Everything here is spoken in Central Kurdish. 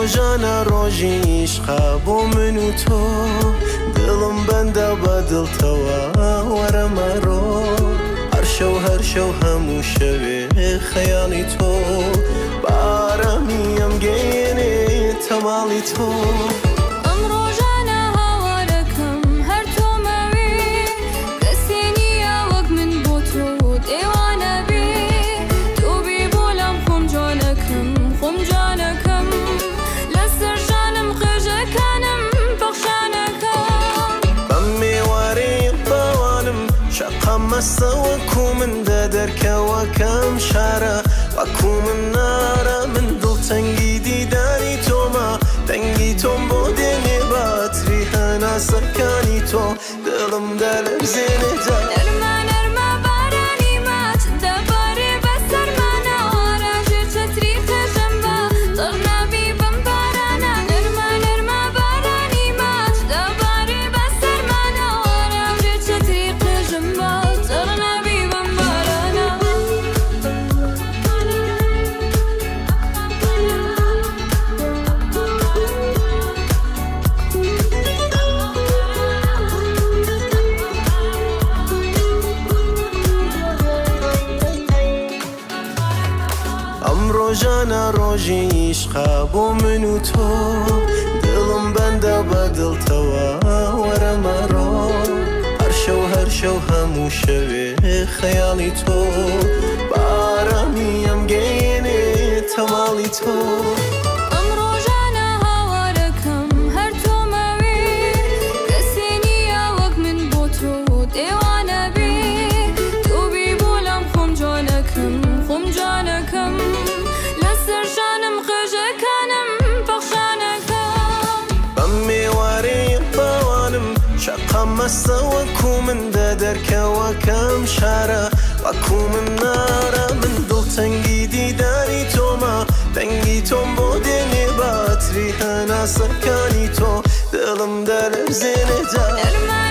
ڕۆژانە ڕۆژی عیشقە بۆ من و تۆ، دڵم بەندە بە دڵتەوە وەرە مەڕۆ. هەر شەو هەر شەو هەموو شەوێ خەیاڵی تۆ، بارامی ئەم گەیەنێ تەماڵی تۆ. ئەم ڕۆژانە هاوارەکەم هەر تۆمەوێ، کەسێ نییە وەک من بۆ تۆ دێوانە بێ. تۆ بێ بۆ لام خۆم جوانەکەم، خۆم جوانەکەم، لەسەر شانم قژەکانم پەخشانەکەم. بەم مێوارەی باوانم شەقام مەستە وەکو من دە دەرکەوەکەم شارە، وەکو من نارە. من دڵتەنگی دیداری تۆمە، دەنگی تۆم بۆ دێنێ باتری هەناسەکانی تۆ، دڵم دەلەرزێنێ جا. نەرمە نەرمە بارانی ماچ دەبارێ بەسەرمانەوە، ڕاژێ چەتری قژم بە تەڕ نابی بەم بارانە. نەرمە نەرمە بارانی ماچ دەبارێ بەسەرمانەوە، ڕاژێ چەتری قژم بە تەڕ نابی بەم بارانە. ئەم ڕۆژانە ڕۆژی عیشقە بۆ من و تۆ، دڵم بەندە بە دڵتەوە وەرە مەڕۆ. هەر شەو هەر شەو هەموو شەوێ خەیاڵی تۆ، بارامی ئەم گەیەنێ تەماڵی تۆ. ئەم ڕۆژانە هاوارەکەم هەر تۆمەوێ، کەسێ نییە وەک من بۆ تۆ دێوانە بێ. تۆ بێ بۆ لام خۆم جوانەکەم، خۆم جوانەکەم، لەسەر شانم قژەکانم پەخشانەکەم. بەم مێوارەی باوانم شەقام مەستە وەکو من دە دەرکەوەکەم شارە، وەکو من نارە. من دڵتەنگی دیداری تۆمە، دەنگی تۆم بۆ دێنێ باتری هەناسەکانی تۆ، دڵم دەلەرزێنێ جا. نەرمە